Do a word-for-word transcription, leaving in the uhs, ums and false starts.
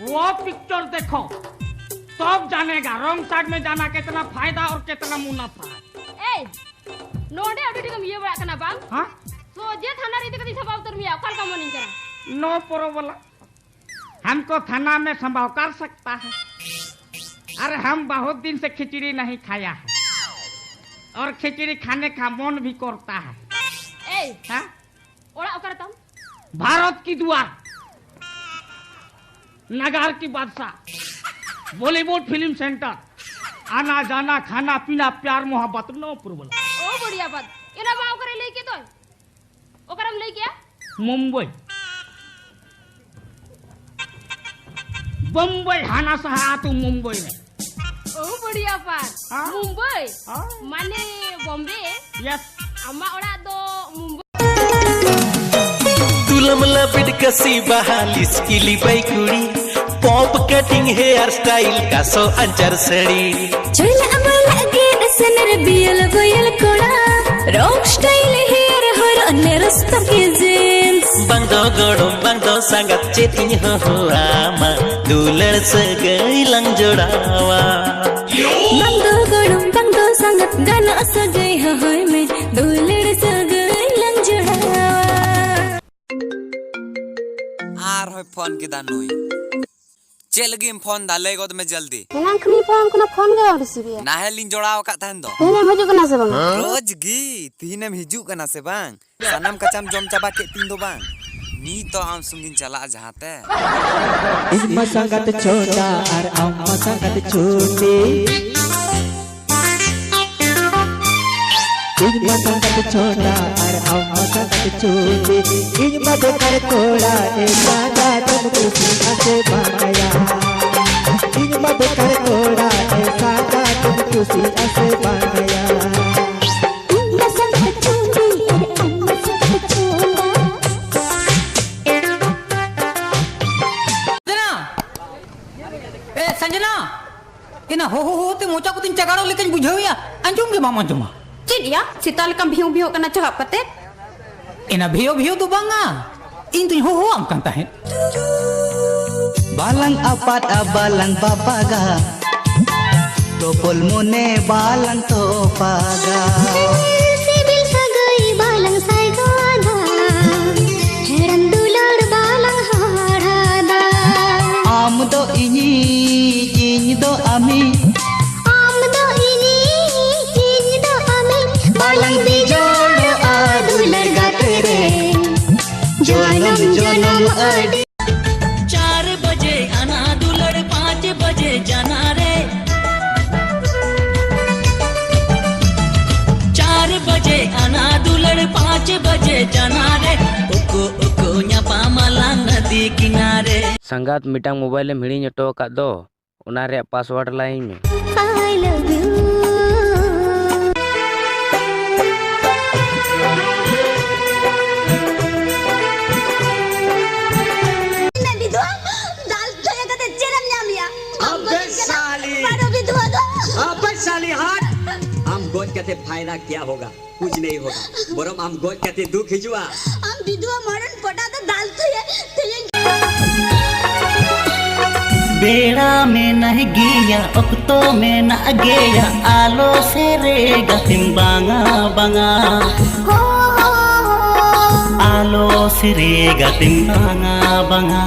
वो पिक्चर देखो, तब जानेगा रॉन्ग साइड में जाना कितना फायदा और कितना मुनाफा है। ए, नोडे अभी ठीक हम ये बड़ा करना बांग। हाँ? सोजे थाना रही तो कभी सभा उतर मिया, कल का मॉर्निंग करा। नो प्रोब्लम, हमको थाना में संभव कर सकता है। अरे, हम बहुत दिन से खिचड़ी नहीं खाया है और खिचड़ी खाने का मन भी करता है। ए, हाँ? ओड़ा ओकर तम? भारत की दुआ, नगार की बादशाह, बॉलीवुड फिल्म सेंटर, आना जाना, खाना पीना, प्यार मोहब्बत, नो प्रॉब्लम। ओ बढ़िया बात। एना बा ओकरे लेके तो, ओकरम लेके? मुंबई। बम्बई हाना सहा तू मुंबई में। ओ बढ़िया बात। हाँ? मुंबई? हाँ। माने बॉम्बे? यस। अम्मा ओड़ा दो मुंबई। तुलम लबिड कसी बहालिस इली बैकुड़ी। पॉप कटिंग हेयर स्टाइल का सो अंचर सड़ी। चल अमल अगेन सनर बियल गोयल कोड़ा। रॉक स्टाइल हेयर हर अने रस्तम के जींस। बंग दो गोड़म बंग दो संगत चेतिंग हो हो आमा। दुलर सगई लंग जोड़ावा। बंग दो गोड़म बंग दो संगत गाना सगई हो होय में। दुलर सगई लंग जोड़ावा। ᱟᱨᱦᱚᱸᱭ ᱯᱷᱳᱱ ᱠᱮᱫᱟ ᱱᱩᱭ᱾ ᱪᱮᱫ ᱞᱟᱹᱜᱤᱫ ᱮᱢ ᱯᱷᱳᱱ ᱫᱟ? ᱞᱟᱹᱭ ᱜᱚᱫ ᱢᱮ ᱡᱚᱞᱫᱤ᱾ ᱮᱱᱟᱝ ᱠᱷᱚᱱᱤᱧ ᱯᱷᱳᱱ ᱠᱟᱱᱟ, ᱯᱷᱳᱱ ᱜᱮ ᱵᱟᱢ ᱨᱤᱥᱤᱵᱷ ᱮᱫᱟ᱾ ᱱᱟᱦᱮᱞ ᱞᱤᱧ ᱡᱚᱲᱟᱣ ᱟᱠᱟᱫ ᱛᱟᱦᱮᱱ ᱫᱚ᱾ ᱛᱮᱦᱮᱧ ᱮᱢ ᱦᱤᱡᱩᱜ ᱠᱟᱱᱟ ᱥᱮ ᱵᱟᱝ? ᱨᱳᱡᱽ ᱜᱮ᱾ ᱛᱤᱦᱤᱧ ᱮᱢ ᱦᱤᱡᱩᱜ ᱠᱟᱱᱟ ᱥᱮ ᱵᱟᱝ? ᱥᱟᱱᱟᱢ ᱠᱟᱪᱟᱢ ᱡᱚᱢ ᱪᱟᱵᱟ ᱠᱮᱫ ᱛᱤᱧ ᱫᱚ ᱵᱟᱝ? ᱱᱤᱛᱚᱜ ᱟᱢ ᱥᱚᱸᱜᱮᱧ ᱪᱟᱞᱟᱜᱼᱟ ᱡᱟᱦᱟᱸ ᱛᱮ᱾ ᱤᱧ ᱢᱟ ᱥᱟᱸᱜᱟᱛ ᱪᱷᱳᱴᱟ ᱟᱨ ᱟᱢ ᱢᱟ ᱥᱟᱸᱜᱟᱛ ᱪᱷᱳᱴᱤ᱾ ᱤᱧ ᱢᱟ ᱥᱟᱸᱜᱟᱛ ᱪᱷᱳᱴᱟ ᱟᱨ ᱟᱢ ᱢᱟ ᱥᱟᱸᱜᱟᱛ ᱪᱷᱳᱴᱤ᱾ ᱤᱧ ᱢᱟ ᱵᱮᱠᱟᱨ ᱠᱚᱲᱟ ᱮ ᱥᱟᱸᱜᱟᱛ ᱮᱢ ᱠᱩᱥᱤᱜᱼᱟ ᱥᱮ ᱵᱟᱝ ᱭᱟ? ᱤᱧ ᱢᱟ ᱵᱮᱠᱟᱨ ᱠᱚᱲᱟ ᱮ ᱥᱟᱸᱜᱟᱛ ᱮᱢ ᱠᱩᱥᱤᱜᱼᱟ ᱥᱮ ᱵᱟᱝ ᱭᱟ? ᱤᱧ ᱢᱟ ᱥᱟᱸᱜᱟᱛ ᱪᱷᱳᱴᱤ ᱟᱨ ᱟᱢ ᱢᱟ ᱥᱟᱸᱜᱟᱛ ᱪᱷᱳᱴᱟ᱾ ᱥᱚᱧᱡᱚᱱᱟ! ᱮ, ᱥᱚᱧᱡᱚᱱᱟ! ᱮᱱᱟ ᱦᱚᱦᱚ ᱦᱚᱦᱚ ᱛᱮ ᱢᱚᱪᱟ ᱠᱚᱛᱤᱧ ᱪᱟᱜᱟᱲᱚᱜ ᱞᱮᱠᱟᱧ ᱵᱩᱡᱷᱟᱹᱣᱮᱭᱟ, ᱟᱸᱡᱚᱢ ᱜᱮ ᱵᱟᱢ ᱟᱸᱡᱚᱢᱟ᱾ ᱪᱮᱫ ᱭᱟ? ᱥᱮᱛᱟ ᱞᱮᱠᱟᱢ ᱵᱷᱤᱭᱩ ᱵᱷᱤᱭᱩᱜ ᱠᱟᱱᱟ ᱪᱟᱜᱟᱜ ᱠᱟᱛᱮ? ᱮᱱᱟ ᱵᱷᱤᱭᱩ ᱵᱷᱤᱭᱩ ᱫᱚ ᱵᱟᱝᱟ, ᱤᱧ ᱫᱩᱧ ᱦᱚᱦᱚᱣᱟᱢ ᱠᱟᱱ ᱛᱟᱦᱮᱸᱫ᱾ ᱵᱟᱞᱟᱝ ᱟᱯᱟᱛ ᱟ ᱵᱟᱞᱟᱝ ᱵᱟᱯᱟᱜᱟ, ᱛᱚᱯᱚᱞ ᱢᱚᱱᱮ ᱵᱟᱞᱟᱝ ᱛᱚᱯᱟᱜᱟ᱾ ᱥᱤᱵᱤᱞ ᱥᱟᱹᱜᱟᱹᱭ ᱵᱟᱞᱟᱝ ᱥᱟᱭᱜᱟᱫᱟ, ᱦᱮᱲᱮᱢ ᱫᱩᱞᱟᱹᱲ ᱵᱟᱞᱟᱝ ᱦᱟᱲᱦᱟᱫᱟ᱾ ᱟᱢ ᱫᱚ ᱤᱧᱤᱡ, ᱤᱧ ᱫᱚ ᱟᱢᱤᱡ, ᱟᱢ ᱫᱚ ᱤᱧᱤᱡ, ᱤᱧ ᱫᱚ ᱟᱢᱤᱡ, ᱵᱟᱞᱟᱝ ᱵᱤᱡᱚᱲᱚᱜᱼᱟ ᱫᱩᱞᱟᱹᱲ ᱜᱟᱛᱮ ᱨᱮ, ᱡᱚᱱᱚᱢ ᱡᱚᱱᱚᱢ ᱟᱹᱰᱤ᱾ चार बजे आना दुलड़, पाँच बजे जाना रे। चार बजे आना दुलड़, पाँच बजे जाना रे। ᱩᱠᱩ ᱩᱠᱩ ᱧᱟᱯᱟᱢᱟᱞᱟᱝ ᱱᱟᱹᱫᱤ ᱠᱤᱱᱟᱨᱮ᱾ ᱥᱟᱸᱜᱟᱛ, ᱢᱤᱫᱴᱟᱝ ᱢᱳᱵᱟᱭᱤᱞ ᱮᱢ ᱦᱤᱲᱤᱧ ᱦᱚᱴᱚ ᱟᱠᱟᱫ ᱫᱚ, ᱚᱱᱟ ᱨᱮᱭᱟᱜ ᱯᱟᱥᱣᱟᱨᱰ ᱞᱟᱹᱭᱟᱹᱧ ᱢᱮ᱾ I love you. ᱢᱮ ᱵᱤᱫᱩᱣᱟ, ᱫᱟᱞ ᱛᱷᱚᱭᱟ ᱠᱟᱛᱮ ᱪᱮᱫ ᱮᱢ ᱧᱟᱢᱮᱭᱟ? ᱟᱢ ᱟᱵᱮ ᱜᱚᱡ ᱠᱟᱱᱟ᱾ ᱥᱟᱞᱤ᱾ ᱵᱟᱨᱚ ᱵᱤᱫᱩᱣᱟ ᱫᱚ᱾ ᱟᱵᱮ ᱥᱟᱞᱤ ᱦᱟᱴ᱾ ᱟᱢ ᱜᱚᱡ ᱠᱟᱛᱮ ᱯᱷᱟᱭᱫᱟ ᱠᱮᱭᱟ ᱦᱳᱜᱟ? ᱠᱩᱪ ᱱᱟᱦᱤ ᱦᱳᱜᱟ᱾ ᱵᱚᱨᱚᱢ ᱟᱢ ᱜᱚᱡ ᱠᱟᱛᱮ ᱫᱩᱠ ᱦᱤᱡᱩᱜᱼᱟ᱾ ᱟᱢ ᱵᱤᱫᱩᱣᱟ ᱢᱚᱨᱚᱱ ᱯᱚᱴᱟ ᱫᱚ ᱫᱟᱞ ᱛᱷᱚᱭᱟ ᱛᱮᱭᱟᱧ᱾ ᱵᱮᱲᱟ ᱢᱮᱱᱟᱭ ᱜᱮᱭᱟ, ᱚᱠᱛᱚ ᱢᱮᱱᱟᱜ ᱜᱮᱭᱟ, ᱟᱞᱚ ᱥᱮᱨᱮ ᱜᱟᱛᱮᱢ ᱵᱟᱝᱟ ᱵᱟᱝᱟ᱾ ᱟᱞᱚ ᱥᱮᱨᱮ ᱜᱟᱛᱮᱢ ᱵᱟᱝᱟ ᱵᱟᱝᱟ᱾